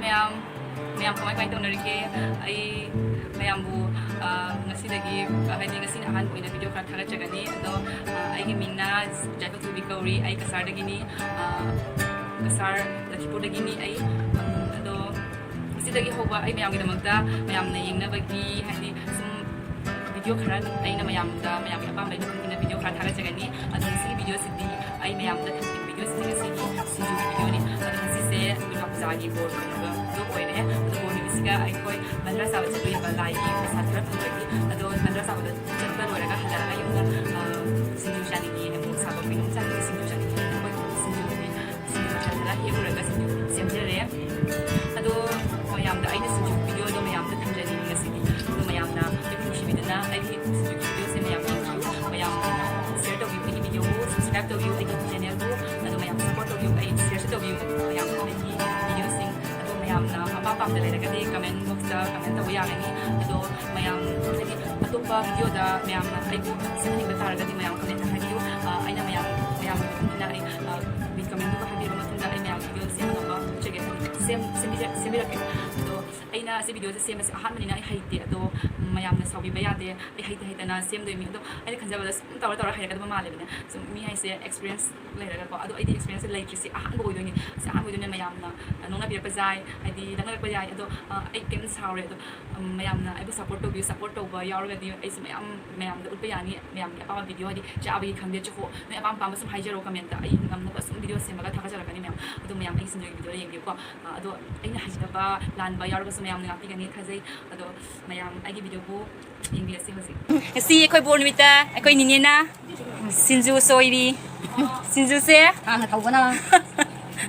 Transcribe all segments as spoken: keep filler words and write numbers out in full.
ꯃꯌꯥꯝ, ꯃꯌꯥꯝ ꯀꯃꯥꯏ ꯀꯃꯥꯏ ꯇꯧꯅꯔꯤꯒꯦ? ꯑꯩ ꯃꯌꯥꯝꯕꯨ, ꯑ, ꯉꯁꯤꯗꯒꯤ, ꯑ, ꯍꯥꯏꯗꯤ ꯉꯁꯤꯅ ꯑꯍꯥꯟꯕ ꯑꯣꯏꯅ video ꯈꯔ ꯊꯥꯒꯠꯆꯒꯅꯤ꯫ ꯑꯗꯣ, ꯑ, ꯑꯩꯒꯤ ꯃꯤꯡꯅ ꯌꯥꯏꯐꯊꯣꯏꯕꯤ ꯀꯧꯔꯤ꯫ ꯑꯩ ꯀꯁꯥꯔꯗꯒꯤꯅꯤ꯫ ꯑ, ꯀꯁꯥꯔ ꯂꯈꯤꯄꯨꯔꯗꯒꯤꯅꯤ ꯑꯩ꯫ ꯎꯝ, ꯑꯗꯣ ꯉꯁꯤꯗꯒꯤ ꯍꯧꯕ ꯑꯩ ꯃꯌꯥꯝꯒꯤꯗꯃꯛꯇ, ꯃꯌꯥꯝꯅ ꯌꯦꯡꯅꯕꯒꯤ, ꯍꯥꯏꯗꯤ ꯁꯨꯝ video ꯈꯔ ꯑꯩꯅ ꯃꯌꯥꯝꯗ, ꯃꯌꯥꯝꯒꯤ ꯑꯄꯥꯝꯕꯒꯤ ꯃꯇꯨꯡ ꯏꯟꯅ video ꯈꯔ ꯊꯥꯒꯠꯆꯒꯅꯤ꯫ ꯑꯗꯣ ꯉꯁꯤꯒꯤ videoꯁꯤꯗꯤ ꯑꯩ ꯃꯌꯥꯝꯗ ꯊꯝꯖꯅꯤꯡꯕ videoꯁꯤꯗꯤ ꯉꯁꯤꯒꯤ ꯁꯤꯡꯖꯨꯒꯤ videoꯅꯤ꯫ ꯑꯗꯣ ꯉꯁꯤꯁꯦ ꯗꯨꯔꯒꯥ ꯄꯨꯖꯥꯒꯤ ꯕꯣꯔ ꯀꯩꯅꯣꯗꯣ ꯑꯣꯏꯔꯦ꯫ ꯑꯗꯣ ꯕꯣꯔ ꯅꯨꯃꯤꯠꯁꯤꯒ ꯑꯩꯈꯣꯏ ꯕꯟꯗ꯭ꯔꯥ ꯆꯥꯕ ꯆꯠꯂꯨꯏꯕ ꯂꯥꯏꯒꯤ ꯄ꯭ꯔꯁꯥꯗ ꯈꯔ ꯐꯪꯕꯒꯤ꯫ ꯑꯗꯣ ꯕꯟꯗ꯭ꯔꯥ ꯆꯥꯕꯗ ꯆꯠꯄ ꯂꯣꯏꯔꯒ ꯍꯜꯂꯛꯑꯒ ꯌꯨꯝꯗ, ꯑ, ꯁꯤꯡꯖꯨ ꯆꯥꯅꯤꯡꯉꯤ, ꯃꯣꯔꯣꯛ ꯁꯥꯕ ꯀꯩꯅꯣꯝ ꯆꯥꯅꯤꯡꯉꯤ, ꯁꯤꯡꯖꯨ ꯆꯥꯅꯤꯡꯉꯤ꯫ ꯑꯩꯈꯣꯏ ꯁꯤꯡꯖꯨꯒꯤ ꯁꯤꯡꯖꯨ ꯃꯆꯜ ꯈꯔ ꯍꯦꯛꯎꯔꯒ ꯁꯤꯡꯖꯨ ꯁꯦꯝꯖꯔꯦ꯫ ꯑꯗꯣ ꯃꯌꯥꯝꯗ ꯑꯩꯅ ꯁꯤꯡꯖꯨ videoꯗꯣ ꯃꯌꯥꯝꯗ ꯊꯝꯖꯅꯤꯡꯉꯤ ꯉꯁꯤꯗꯤ꯫ ꯑꯗꯣ ꯃꯌꯥꯝꯅ ꯑꯩꯕꯨ ꯅꯨꯡꯁꯤꯕꯤꯗꯨꯅ ꯑꯩꯒꯤ ꯁꯤꯡꯖꯨꯒꯤ videoꯁꯦ ꯃꯌꯥꯝ ꯌꯦꯡꯕꯤꯌꯨ, ꯃꯌꯥꯝ share ꯇꯧꯕꯤꯌꯨ, ꯑꯩꯒꯤ videoꯕꯨ subscribe ꯇꯧꯕꯤꯌꯨ, ꯑꯩꯒꯤ channelꯕꯨ꯫ ꯑꯗꯣ ꯃꯌꯥꯝ support ꯇꯧꯕꯤꯌꯨ, ꯑꯩ shareꯁꯨ ꯇꯧꯕꯤꯌꯨ ꯃꯌꯥꯝ ꯑꯩꯒꯤ videoꯁꯤꯡ꯫ ꯑꯗꯣ ꯃꯌꯥꯝꯅ ꯑꯄꯥꯝ ꯄꯥꯝꯗ ꯂꯩꯔꯒꯗꯤ comment boxꯇ comment ꯇꯧꯕ ꯌꯥꯒꯅꯤ꯫ ꯑꯗꯣ ꯃꯌꯥꯝ ꯍꯥꯏꯗꯤ ꯑꯇꯣꯞꯄ videoꯗ ꯃꯌꯥꯝꯅ ꯑꯩꯕꯨ ꯁꯤꯟꯍꯟꯅꯤꯡꯕ ꯇꯥꯔꯒꯗꯤ ꯃꯌꯥꯝ commentꯇ ꯍꯥꯏꯕꯤꯌꯨ꯫ ꯑ, ꯑꯩꯅ ꯃꯌꯥꯝ, ꯃꯌꯥꯝꯒꯤ ꯃꯇꯨꯡ ꯏꯟꯅ ꯑꯩ, ꯑ, commentꯗꯨꯒ ꯍꯥꯏꯕꯤꯔꯕ ꯃꯇꯨꯡꯗ ꯑꯩ ꯃꯌꯥꯝꯒꯤ videoꯁꯦ ꯁꯦꯝꯅꯕ ꯍꯣꯠꯅꯖꯒꯦ꯫ ꯁꯦꯝ-, ꯁꯦꯝꯕꯤꯖ-, ꯁꯦꯝꯕꯤꯔꯛꯀꯦ꯫ ꯑꯗꯣ ꯑꯩꯅ ꯑꯁꯤ videoꯁꯦ ꯁꯦꯝꯕꯁꯦ ꯑꯍꯥꯟꯕꯅꯤꯅ ꯑꯩ ꯍꯩꯇꯦ꯫ ꯑꯗꯣ ꯃꯌꯥꯝꯅ ꯁꯥꯎꯕꯤꯕ ꯌꯥꯗꯦ꯫ ꯑꯩ ꯍꯩꯇ ꯍꯩꯇꯅ ꯁꯦꯝꯗꯣꯏꯅꯤ꯫ ꯑꯗꯣ ꯑꯩꯅ ꯈꯟꯖꯕꯗ ꯁꯨꯝ ꯇꯧꯔ ꯇꯧꯔ ꯍꯩꯔꯛꯀꯗꯕ ꯃꯥꯜꯂꯦꯕꯅꯦ꯫ ꯁꯨꯝ ꯃꯤ ꯍꯥꯏꯁꯦ experience ꯂꯩꯔꯒꯀꯣ꯫ ꯑꯗꯣ ꯑꯩꯗꯤ experienceꯁꯦ ꯂꯩꯇ꯭ꯔꯤꯁꯦ ꯑꯍꯥꯟꯕ ꯑꯣꯏꯗꯣꯏꯅꯤ꯫ ꯁꯤ ꯑꯍꯥꯟꯕ ꯑꯣꯏꯗꯣꯏꯅꯦ꯫ ꯃꯌꯥꯝꯅ ꯅꯣꯛꯅꯕꯤꯔꯛꯄꯁꯨ ꯌꯥꯏ, ꯍꯥꯏꯗꯤ ꯂꯛꯅꯔꯛꯄ ꯌꯥꯏ꯫ ꯑꯗꯣ, ꯑ, ꯑꯩ ꯀꯩꯝꯇ ꯁꯥꯎꯔꯣꯏ꯫ ꯑꯗꯣ, ꯎꯝ, ꯃꯌꯥꯝꯅ ꯑꯩꯕꯨ support ꯇꯧꯕꯤꯌꯨ꯫ Support ꯇꯧꯕ ꯌꯥꯎꯔꯒꯗꯤ ꯑꯩꯁꯨ ꯃꯌꯥꯝ ꯃꯌꯥꯝꯗ ꯎꯠꯄ ꯌꯥꯅꯤ꯫ ꯃꯌꯥꯝꯒꯤ ꯑꯄꯥꯝꯕ video ꯍꯥꯏꯗꯤ ꯆꯥꯕꯒꯤ ꯈꯪꯗꯦ, ꯆꯨꯈꯣ, ꯅꯣꯏ ꯑꯄꯥꯝ ꯑꯄꯥꯝꯕ ꯁꯨꯝ ꯍꯥꯏꯖꯔꯣ commentꯇ꯫ ꯑꯩ ꯉꯝꯅꯕ ꯁꯨꯝ video ꯁꯦꯝꯃꯒ ꯊꯥꯒꯠꯆꯔꯛꯀꯅꯤ ꯃꯌꯥꯝ꯫ ꯑꯗꯣ ꯃꯌꯥꯝ ꯑꯩꯒꯤ ꯁꯤꯡꯖꯨꯒꯤ videoꯗꯣ ꯌꯦꯡꯕꯤꯌꯨꯀꯣ꯫ ꯑ, ꯑꯗꯣ ꯑꯩꯅ ꯍꯩꯖꯗꯕ ꯂꯥꯟꯕ ꯌꯥꯎꯔꯒꯁꯨ ꯃꯌꯥꯝꯅ ꯉꯥꯛꯄꯤꯒꯅꯤ ꯈꯟꯖꯩ꯫ ꯑꯗꯣ ꯃꯌꯥꯝ ꯑꯩꯒꯤ videoꯕꯨ ꯌꯦꯡꯕꯤꯔꯁꯤ ꯍꯧꯖꯤꯛ꯫ ꯉꯁꯤ ꯑꯩꯈꯣꯏ ꯕꯣꯔ ꯅꯨꯃꯤꯠꯇ ꯑꯩꯈꯣꯏ ꯅꯤꯅꯦꯅ ꯁꯤꯡꯖꯨ ꯁꯣꯏꯔꯤ꯫ ꯁꯤꯡꯖꯨꯁꯦ ꯊꯥꯡꯅ ꯊꯧꯕꯅ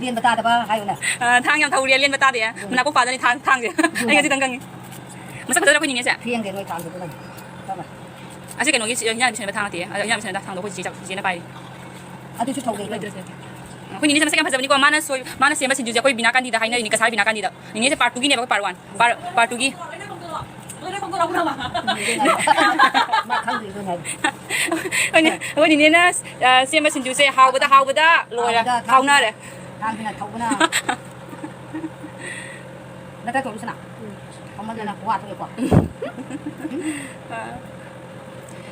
ꯂꯦꯟꯕ ꯇꯥꯗꯕ ꯍꯥꯏꯌꯨꯅꯦ꯫ ꯑ, ꯊꯥꯡ ꯌꯥꯝ ꯊꯧꯔꯤ, ꯂꯦꯟꯕ ꯇꯥꯗꯦ꯫ ꯃꯅꯥꯀꯣꯡ ꯄꯥꯗꯅꯤ ꯊꯥꯡ, ꯊꯥꯡꯁꯦ꯫ ꯑꯩ ꯉꯁꯤꯇꯪ ꯈꯪꯉꯤ꯫ ꯃꯁꯛ ꯐꯖꯗ꯭ꯔꯥ ꯑꯩꯈꯣꯏ ꯅꯤꯅꯦꯁꯦ? ꯊꯦꯡꯗꯦ ꯅꯣꯏ ꯊꯥꯡꯗꯨ ꯄꯨꯔꯥ꯫ ꯑꯁꯤ ꯀꯩꯅꯣꯒꯤ ꯏꯟꯖꯥꯡ ꯁꯦꯝꯕ ꯊꯥꯡ ꯅꯠꯇꯦ꯫ ꯑ, ꯏꯟꯖꯥꯡ ꯁꯦꯝꯕ ꯊꯥꯡꯗꯣ ꯑꯩꯈꯣꯏ ꯆꯤꯆꯦ ꯆꯥꯛ-, ꯆꯤꯆꯦꯅ ꯄꯥꯏꯔꯤ꯫ ꯑꯗꯨꯁꯨ ꯊꯧꯗꯦ꯫ ꯑꯩꯈꯣꯏ ꯅꯤꯅꯦꯁꯦ ꯃꯁꯛ ꯌꯥꯝ ꯐꯖꯕꯅꯤꯀꯣ꯫ ꯃꯥꯅ ꯁꯣꯏ-, ꯃꯥꯅ ꯁꯦꯝꯕ ꯁꯤꯡꯖꯨꯁꯦ ꯑꯩꯈꯣꯏ ꯕꯤꯅꯥ ꯀꯥꯟꯗꯤꯗ ꯍꯥꯏꯅꯔꯤꯅꯤ, ꯀꯁꯥꯔ ꯕꯤꯅꯥ ꯀꯥꯟꯗꯤꯗ꯫ ꯅꯤꯅꯦꯁꯦ part twoꯒꯤꯅꯦꯕ, part one꯫ Part, part twoꯒꯤ꯫ ꯃꯥ ꯈꯪꯗ꯭ꯔꯤꯗꯨꯅꯦ꯫ ꯑꯩꯈꯣꯏ ꯅꯤ-, ꯑꯩꯈꯣꯏ ꯅꯤꯅꯦꯅ, ꯑ, ꯁꯦꯝꯕ ꯁꯤꯡꯖꯨꯁꯦ ꯍꯥꯎꯕꯗ, ꯍꯥꯎꯕꯗ ꯂꯣꯏꯔꯦ꯫ ꯍꯥꯎꯕꯗ ꯊꯥꯎ-, ꯍꯥꯎꯅꯔꯦ꯫ ꯊꯥꯡꯁꯤꯅ ꯊꯧꯕꯅ꯫ ꯅꯠꯇ꯭ꯔ ꯇꯧꯔꯨꯁꯤꯅ? ꯎꯝ꯫ ꯃꯃꯜꯗꯅ ꯈꯨꯋꯥ ꯊꯣꯛꯑꯦꯀꯣ꯫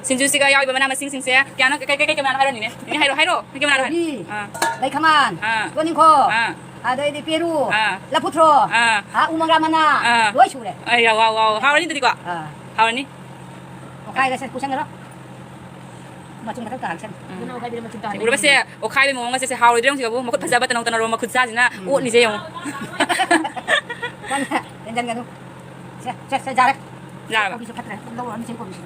ꯁꯤꯡꯖꯨꯁꯤꯒ ꯌꯥꯎꯔꯤꯕ ꯃꯅꯥ ꯃꯁꯤꯡꯁꯤꯡꯁꯦ ꯀꯌꯥꯅꯣ? ꯀꯩ, ꯀꯩ, ꯀꯩ, ꯀꯩ ꯃꯅꯥꯅꯣ ꯍꯥꯏꯔꯣꯅꯦ? ꯅꯦꯅꯦ ꯍꯥꯏꯔꯣ, ꯍꯥꯏꯔꯣ꯫ ꯀꯩ, ꯀꯩ ꯃꯅꯥꯅꯣ ꯍꯥꯏꯔꯣ? ꯀꯣꯕꯤ, ꯑꯥ꯫ ꯂꯩꯈꯃꯥꯟ, ꯑꯥ꯫ ꯇꯣꯅꯤꯡꯈꯣꯛ, ꯑꯥ꯫ ꯑꯗꯩꯗꯤ ꯄꯦꯔꯨ, ꯑꯥ꯫ ꯂꯐꯨꯊ꯭ꯔꯣ, ꯑꯥ꯫ ꯑꯥ, ꯎ ꯃꯪꯒ꯭ꯔꯥ ꯃꯅꯥ, ꯑꯥ꯫ ꯂꯣꯏ ꯁꯨꯔꯦ꯫ ꯑꯩ, ꯋꯥꯎ, ꯋꯥꯎ, ꯍꯥꯎꯔꯅꯤ ꯑꯗꯨꯗꯤꯀꯣ? ꯑꯥ꯫ ꯍꯥꯎꯔꯅꯤ꯫ ꯑꯣꯈꯥꯏꯔꯁꯦ, ꯄꯨꯁꯟꯈ꯭ꯔꯣ꯫ ꯃꯆꯨꯝ ꯈꯛꯇꯪ ꯇꯥꯍꯟꯁꯦ꯫ ꯎꯝ꯫ ꯎꯔꯕꯁꯦ, ꯑꯣꯈꯥꯏꯕꯩ ꯃꯑꯣꯡ ꯑꯁꯦ, ꯁꯦ ꯍꯥꯎꯔꯣꯏꯗ꯭ꯔꯣ ꯌꯦꯡꯉꯨ ꯁꯤꯗꯕꯨ? ꯃꯈꯨꯠ ꯐꯖꯕ ꯇꯅꯧ ꯇꯅꯧꯔꯣ ꯃꯈꯨꯠ ꯁꯥꯁꯤꯅ ꯎꯝ꯫ ꯑꯣꯠꯂꯤꯁꯦ ꯌꯦꯡꯉꯨ꯫ ꯀꯟꯅ ꯍꯦꯟꯖꯟꯒꯅꯨ꯫ ꯁꯦ, ꯁꯦ, ꯁꯦ, ꯌꯥꯔꯦ꯫ ꯌꯥꯔꯕ? ꯀꯣꯕꯤꯁꯨ ꯐꯠꯇ꯭ꯔꯦ꯫ ꯑꯗꯨꯝ ꯂꯧꯔꯨꯔꯅꯨ ꯁꯤ ꯀꯣꯕꯤꯁꯦ꯫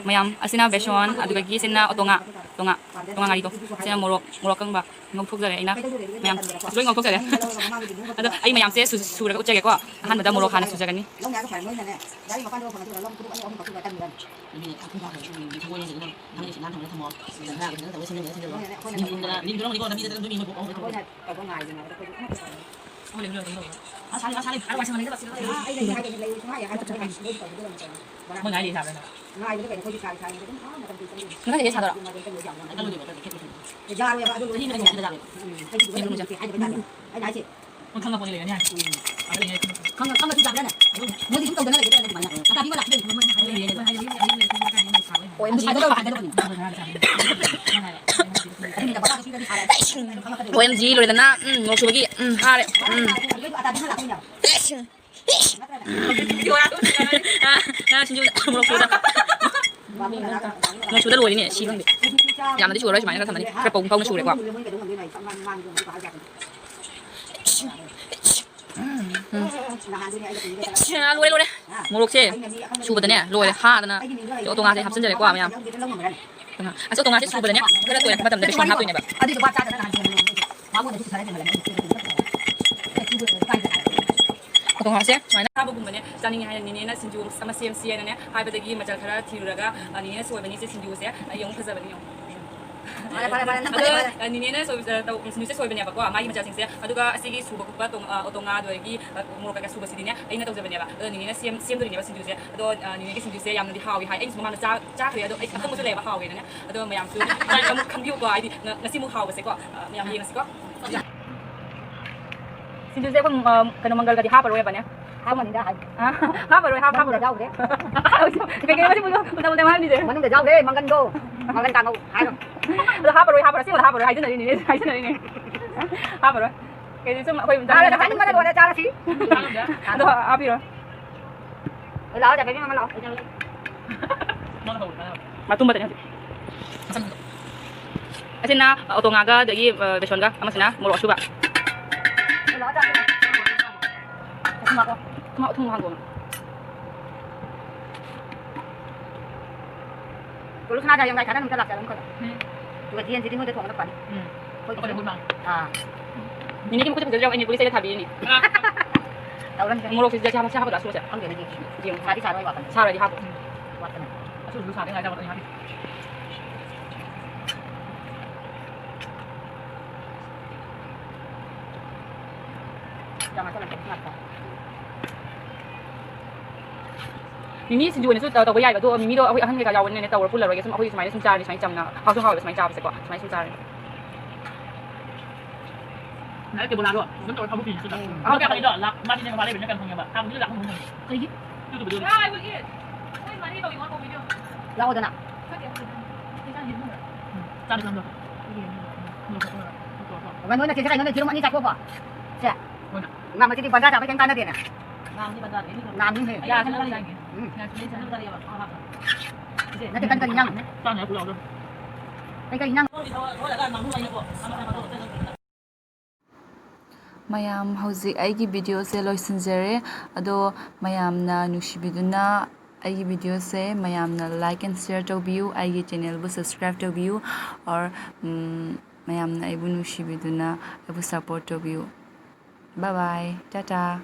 ꯃꯌꯥꯝ, ꯑꯁꯤꯅ ꯕꯦꯁꯣꯟ, ꯑꯗꯨꯗꯒꯤ ꯁꯤꯅ ꯑꯣꯇꯣꯉꯥ, ꯇꯣꯉꯥ, ꯇꯣꯉꯥ ꯉꯥꯔꯤꯗꯣ꯫ ꯁꯤꯅ ꯃꯣꯔꯣꯛ, ꯃꯣꯔꯣꯛ ꯑꯀꯪꯕ ꯉꯧꯊꯣꯛꯆꯔꯦ ꯑꯩꯅ꯫ ꯃꯌꯥꯝ, ꯑꯁꯤ ꯂꯣꯏ ꯉꯧꯊꯣꯛꯆꯔꯦ꯫ ꯑꯗꯣ ꯑꯩ ꯃꯌꯥꯝꯁꯦ ꯁꯨ-, ꯁꯨꯔꯒ ꯎꯠꯆꯒꯦꯀꯣ꯫ ꯑꯍꯥꯟꯕꯗ ꯃꯣꯔꯣꯛ ꯍꯥꯟꯅ ꯁꯨꯖꯒꯅꯤ꯫ ꯃꯣꯏ ꯉꯥꯏ ꯂꯩ ꯁꯥꯕ꯭ꯔꯥ? ꯉꯥꯏꯕꯗ ꯀꯩꯅꯣ ꯑꯩꯈꯣꯏꯗꯤ ꯁꯥꯏ ꯁꯥꯏ ꯑꯗꯨꯝ ꯑꯥ ꯃꯇꯝ ꯀꯨꯏ ꯆꯪꯉꯤ꯫ ꯉꯁꯥꯏ ꯁꯥꯗꯣꯏꯔꯣ? ꯌꯥꯔꯣꯏꯕ ꯑꯗꯨ ꯂꯣꯏ ꯆꯍꯤ ꯑꯃꯗ ꯌꯥꯔꯣꯏ꯫ ꯎꯝ, ꯑꯩꯗꯤ ꯂꯣꯏ ꯉꯝꯗꯦ ꯍꯥꯏꯗꯕ ꯇꯥꯔꯦ꯫ ꯑꯩꯅ ꯍꯥꯏꯁꯦ꯫ ꯃꯣꯏ ꯈꯪꯉꯛꯄꯅꯤ ꯂꯩꯔꯅꯤ ꯍꯥꯏ꯫ ꯎꯝ꯫ ꯑꯗꯨꯅꯦ ꯑꯩ ꯈꯪꯉꯛꯄ꯫ ꯈꯪꯉ-, ꯈꯪꯉꯁꯨ ꯌꯥꯕ꯭ꯔꯥꯅꯦ? ꯃꯣꯏꯗꯤ ꯁꯨꯝ ꯇꯧꯗꯅ ꯂꯩꯒꯗ꯭ꯔꯥꯅꯦ ꯑꯗꯨꯃꯥꯏꯅ? ꯑꯇꯥꯕꯤ ꯑꯃ ꯂꯥꯛꯄꯗ ꯑꯗꯨꯝ ꯃꯣꯏꯅ ꯍꯥꯏꯔꯛꯑꯦ꯫ ꯑꯣ, ꯑꯦꯝ ꯖꯤ꯫ ꯁꯥꯗꯣꯔꯛꯑꯣ, ꯁꯥꯗꯣꯔꯛꯑꯣ꯫ ꯑꯗꯨꯅꯤꯗ ꯕꯖꯥꯔꯗ ꯄꯤꯔꯗꯤ ꯁꯥꯔꯦ꯫ ꯈꯪꯉꯛꯀꯗꯣꯏꯅꯤ꯫ ꯑꯣ, ꯑꯦꯝ ꯖꯤ ꯂꯣꯏꯔꯦꯗꯅ꯫ ꯎꯝ, ꯃꯣꯔꯣꯛ ꯁꯨꯕꯒꯤ꯫ ꯎꯝ, ꯍꯥꯔꯦ꯫ ꯎꯝ꯫ ꯑꯇꯥꯕꯤ ꯑꯃ ꯂꯥꯛꯇꯣꯏꯅꯦꯕ꯫ ꯉꯔꯥꯡ ꯁꯤꯡꯖꯨ ꯃꯣꯔꯣꯛ ꯁꯨꯕꯗ, ꯃꯣꯔꯣꯛ ꯁꯨꯕꯗ ꯂꯣꯏꯔꯤꯅꯦ, ꯁꯤ ꯈꯪꯗꯦ꯫ ꯌꯥꯝꯅꯗꯤ ꯁꯨꯔꯔꯣꯏ, ꯁꯨꯃꯥꯏꯅ ꯈꯔ ꯊꯝꯃꯅꯤ꯫ ꯈꯔ ꯄꯧ-, ꯄꯧꯅ ꯁꯨꯔꯦꯀꯣ꯫ ꯎꯝ, ꯎꯝ꯫ ꯂꯣꯏꯔꯦ, ꯂꯣꯏꯔꯦ꯫ ꯃꯣꯔꯣꯛꯁꯦ ꯁꯨꯕꯗꯅꯦ, ꯂꯣꯏꯔꯦ, ꯍꯥꯗꯅ꯫ ꯑꯣꯇꯣ ꯉꯥꯁꯦ ꯍꯥꯞꯆꯤꯟꯖꯔꯦꯀꯣ, ꯃꯌꯥꯝ꯫ ꯑꯁꯤ ꯑꯣꯇꯣ ꯉꯥꯁꯦ ꯁꯨꯕꯗꯅꯦ, ꯈꯔ ꯇꯣꯏꯔꯛꯄ ꯃꯇꯝꯗ ꯕꯦꯁꯣꯟ ꯍꯥꯞꯇꯣꯏꯅꯦꯕ꯫ ꯑꯣꯇꯣ ꯉꯥꯁꯦ ꯁꯨꯃꯥꯏꯅ ꯆꯥꯕꯒꯨꯝꯕꯅꯦ ꯆꯥꯅꯤꯡꯉꯦ ꯍꯥꯏꯅ ꯅꯤꯅꯦꯅ ꯁꯤꯡꯖꯨ ꯑꯃ ꯁꯦꯝꯁꯤ ꯍꯥꯏꯅꯅꯦ ꯍꯥꯏꯕꯗꯒꯤ ꯃꯆꯜ ꯈꯔ ꯊꯤꯔꯨꯔꯒ, ꯑ, ꯅꯤꯅꯦꯅ ꯁꯣꯏꯕꯅꯤ ꯁꯤ ꯁꯤꯡꯖꯨꯁꯦ꯫ ꯑꯩ ꯑꯃꯨꯛ ꯐꯖꯕꯅꯤ ꯌꯦꯡꯉꯣ꯫ ꯐꯔꯦ, ꯐꯔꯦ, ꯐꯔꯦ, ꯅꯪ ꯑꯗꯣ, ꯐꯔꯦ, ꯐꯔꯦ꯫ ꯑ, ꯅꯤꯅꯦꯅ ꯁꯣꯏꯕ-, ꯑ, ꯇꯧ-, ꯁꯤꯡꯖꯨꯁꯦ ꯁꯣꯏꯕꯅꯦꯕꯀꯣ, ꯃꯥꯒꯤ ꯃꯆꯜꯁꯤꯡꯁꯦ꯫ ꯑꯗꯨꯒ ꯑꯁꯤꯒꯤ ꯁꯨꯕ ꯈꯣꯠꯄ ꯇꯣꯡ-, ꯑ, ꯑꯣꯇꯣ ꯉꯥ ꯑꯗꯨꯗꯒꯤ, ꯑ, ꯃꯣꯔꯣꯛ ꯀꯩꯀꯥ ꯁꯨꯕꯁꯤꯗꯤꯅꯦ ꯑꯩꯅ ꯇꯧꯖꯕꯅꯦꯕ꯫ ꯑꯗꯣ ꯅꯤꯅꯦꯅ ꯁꯦꯝ-, ꯁꯦꯝꯗꯣꯔꯤꯅꯦꯕ ꯁꯤꯡꯖꯨꯁꯦ꯫ ꯑꯗꯣ, ꯑ, ꯅꯤꯅꯦꯒꯤ ꯁꯤꯡꯖꯨꯁꯦ ꯌꯥꯝꯅꯗꯤ ꯍꯥꯎꯏ ꯍꯥꯏ꯫ ꯑꯩꯅꯁꯨ ꯃꯃꯥꯡꯗ ꯆꯥ-, ꯆꯥꯈ꯭ꯔꯦ, ꯑꯗꯣ ꯑꯩ ꯑꯈꯪꯕꯁꯨ ꯂꯩꯌꯦꯕ ꯍꯥꯎꯋꯦꯅꯅꯦ꯫ ꯑꯗꯣ ꯃꯌꯥꯝꯁꯨ ꯑꯃꯨꯛ ꯈꯪꯕꯤꯌꯨꯀꯣ, ꯍꯥꯏꯗꯤ ꯉ-, ꯉꯁꯤꯃꯨꯛ ꯍꯥꯎꯕꯁꯦꯀꯣ꯫ ꯑ, ꯃꯌꯥꯝ ꯌꯦꯡꯉꯁꯤꯀꯣ꯫ ꯁꯤꯡꯖꯨꯁꯦ ꯑꯩꯈꯣꯏ, ꯑ, ꯀꯩꯅꯣ, ꯃꯪꯒꯜꯒꯗꯤ ꯍꯥꯞꯄꯔꯣꯏꯕꯅꯦ꯫ ꯍꯥꯞꯄꯅꯤꯗ, ꯍꯥꯏ꯫ ꯑ, ꯍꯥꯞꯄꯔꯣꯏ, ꯍꯥꯞ-, ꯃꯅꯨꯡꯗ ꯍꯥꯞꯄꯔꯣꯏ꯫ ꯌꯥꯎꯗꯦ꯫ ꯀꯩꯀꯩꯅꯣ ꯁꯤ ꯃꯨꯟꯅ, ꯃꯨꯟꯅ, ꯃꯨꯟꯅ ꯍꯥꯞꯄꯤꯁꯦ? ꯃꯅꯨꯡꯗ ꯌꯥꯎꯗꯦ, ꯃꯪꯒꯟꯗꯣ꯫ ꯃꯪꯒꯟ ꯀꯥꯡꯉꯧ ꯍꯥꯏꯔꯣ꯫ ꯑꯗꯣ ꯍꯥꯞꯄꯔꯣꯏ, ꯍꯥꯞꯄꯔꯣꯏ, ꯑꯁꯦꯡꯕꯗ ꯍꯥꯞꯄꯔꯣꯏ, ꯍꯥꯏꯖꯟꯅꯔꯤꯅꯤꯅꯦ, ꯍꯥꯏꯖꯟꯅꯔꯤꯅꯦ꯫ ꯍꯥꯞꯄꯔꯣꯏ꯫ ꯀꯩꯗꯤ ꯁꯨꯝ ꯑꯩꯈꯣꯏ ꯆꯥꯔꯁꯤ, ꯆꯥꯅꯤꯡꯕꯅ ꯂꯣꯏꯔꯦ, ꯆꯥꯔꯁꯤ꯫ ꯑꯗꯣ ꯍꯥꯞꯄꯤꯔꯣ꯫ ꯂꯥꯛꯑꯣ, ꯆꯥꯕꯤ ꯃꯃꯥ, ꯂꯥꯛꯑꯣ꯫ ꯃꯇꯨꯝ ꯈꯛꯇꯅꯦ ꯍꯧꯖꯤꯛ꯫ ꯑꯁꯤꯅ ꯑꯣꯇꯣꯉꯥꯒ ꯑꯗꯒꯤ, ꯑ, ꯕꯦꯁꯣꯟꯒ, ꯑꯃꯁꯤꯅ ꯃꯣꯔꯣꯛ ꯑꯁꯨꯕ꯫ ꯊꯨꯝ ꯍꯥꯞꯄꯣ꯫ ꯊꯨꯝ ꯍꯥꯞꯄꯣ, ꯊꯨꯝ ꯍꯥꯞꯄꯣ꯫ ꯀꯣꯂꯨꯁꯅꯥꯗ ꯌꯥꯝ ꯒꯥꯏ ꯊꯥꯗ ꯅꯨꯃꯤꯠꯇ ꯂꯥꯛꯆꯔꯝ ꯀꯗ꯫ ꯎꯝ꯫ ꯑꯗꯨꯒ ꯌꯦꯟꯁꯤꯗꯤ ꯃꯣꯏꯗ ꯊꯣꯡꯕꯅ ꯐꯅꯤ꯫ ꯎꯝ꯫ ꯑꯩꯈꯣꯏ ꯑꯩꯈꯣꯏꯗꯤ ꯍꯨꯏ ꯃꯥꯡꯉꯦ꯫ ꯑꯥ꯫ ꯅꯤꯅꯦꯒꯤ ꯃꯈꯨꯠꯇ ꯐꯖꯗ꯭ꯔꯦ, ꯑꯩꯅ ꯄꯨꯂꯤꯁ ꯂꯩꯔꯦ ꯊꯥꯕꯤꯔꯤꯅꯤ꯫ ꯇꯧꯔꯝꯁꯦ꯫ ꯃꯣꯔꯣꯛꯁꯤ ꯁꯤ ꯍꯥꯞꯄ-, ꯁꯤ ꯍꯥꯞꯄꯗ ꯁꯨꯔꯁꯦ꯫ ꯈꯪꯗꯦ, ꯅꯪꯒꯤ ꯌꯦꯡꯉꯨ꯫ ꯁꯥꯗꯤ ꯁꯥꯔꯣꯏ ꯋꯥꯈꯜ꯫ ꯁꯥꯔꯣꯏꯗꯤ ꯍꯥꯞꯄꯣ꯫ ꯎꯝ꯫ ꯋꯥꯠꯄꯅꯦ꯫ ꯑꯁꯨꯔꯁꯨ ꯁꯥꯗꯤ ꯉꯥꯏ ꯇꯧꯕ ꯑꯗꯨꯝ ꯍꯥꯞꯄꯤ꯫ ꯃꯤꯃꯤ ꯁꯤꯡꯖꯨ ꯑꯣꯏꯅꯁꯨ ꯇꯧ-, ꯇꯧꯕ ꯌꯥꯏꯕ, ꯑꯗꯣ ꯃꯤꯃꯤꯗꯣ ꯑꯩꯈꯣꯏ ꯑꯍꯟ ꯀꯩꯀꯥ ꯌꯥꯎꯕꯅꯤꯅꯅꯦ ꯇꯧꯔ ꯄꯨꯜꯂꯔꯣꯏꯒꯦ꯫ ꯁꯨꯝ ꯑꯩꯈꯣꯏ ꯁꯨꯃꯥꯏꯅ ꯁꯨꯝ ꯆꯥꯔꯗꯤ ꯁꯨꯃꯥꯏꯅ ꯆꯝꯅ ꯍꯥꯎꯁꯨ ꯍꯥꯎꯋꯦꯕ ꯁꯨꯃꯥꯏꯅ ꯆꯥꯕꯁꯦꯀꯣ, ꯁꯨꯃꯥꯏꯅ ꯁꯨꯝ ꯆꯥꯔꯗꯤ꯫ ꯅꯪ ꯀꯦꯕꯣꯂꯥꯗꯣ ꯑꯗꯨꯝ ꯇꯧꯔ ꯊꯕꯛ ꯄꯤꯔꯤꯁꯦ꯫ ꯎꯝ꯫ ꯍꯧꯖꯤꯛ ꯀꯌꯥ ꯐꯪꯉꯤꯗꯣ? ꯂꯥꯛ ꯃꯥꯗꯤ ꯅꯪ ꯃꯥ ꯂꯩꯕꯅꯤꯅ ꯀꯌꯥꯝ ꯐꯪꯉꯦꯕ? ꯊꯥ ꯈꯨꯗꯤꯡꯒꯤ ꯂꯥꯛ ꯑꯍꯨꯝ ꯐꯪꯉꯦ꯫ ꯀꯩꯒꯤ? ꯌꯨꯇꯨꯕꯇ ꯌꯣꯜꯂꯤ꯫ ꯂꯥꯛꯑꯣꯗꯅ꯫ ꯎꯝ꯫ ꯆꯥꯗ꯭ꯔꯤ ꯅꯪꯗꯣ꯫ ꯎꯝ꯫ ꯅꯣꯏꯅ ꯆꯦꯁꯦ ꯀꯩꯅꯣꯅꯦ, ꯌꯦꯔꯨꯝ ꯑꯅꯤ ꯆꯥꯊꯣꯛꯄ꯫ ꯁꯦ꯫ ꯍꯣꯏꯅ꯫ ꯉꯥ ꯃꯁꯤꯗꯤ ꯕꯟꯗꯥ ꯆꯥꯕ ꯀꯩꯝ ꯀꯥꯟꯅꯗꯦꯅ꯫ ꯉꯥꯝꯅꯤ ꯕꯟꯗꯥꯗꯤ꯫ ꯉꯥꯝꯅꯤꯍꯦ꯫ ꯌꯥ, ꯁꯤ ꯅꯪ ꯆꯥꯅꯤꯡꯉꯤ꯫ ꯎꯝ꯫ ꯌꯥ, ꯁꯤ ꯅꯪ ꯆꯥꯅꯤꯡꯉꯤ꯫ ꯅꯠꯇꯦ, ꯀꯔꯤ ꯀꯔꯤ ꯏꯟꯖꯥꯡ? ꯆꯥꯅꯤ ꯍꯥꯏ ꯄꯨꯔꯛꯑꯣ ꯑꯗꯨꯝ꯫ ꯀꯩ ꯀꯩ ꯏꯟꯖꯥꯡ? ꯃꯌꯥꯝ, ꯍꯧꯖꯤꯛ ꯑꯩꯒꯤ ꯚꯤꯗꯤꯑꯣꯁꯦ ꯂꯣꯏꯁꯤꯟꯖꯔꯦ꯫ ꯑꯗꯣ ꯃꯌꯥꯝꯅ ꯅꯨꯡꯁꯤꯕꯤꯗꯨꯅ ꯑꯩꯒꯤ ꯚꯤꯗꯤꯑꯣꯁꯦ ꯃꯌꯥꯝꯅ like and share ꯇꯧꯕꯤꯌꯨ, ꯑꯩꯒꯤ ꯆꯦꯅꯦꯜꯕꯨ subscribe ꯇꯧꯕꯤꯌꯨ, or, ꯎꯝ, ꯃꯌꯥꯝꯅ ꯑꯩꯕꯨ ꯅꯨꯡꯁꯤꯕꯤꯗꯨꯅ ꯑꯩꯕꯨ support ꯇꯧꯕꯤꯌꯨ꯫ Bye bye, Tata.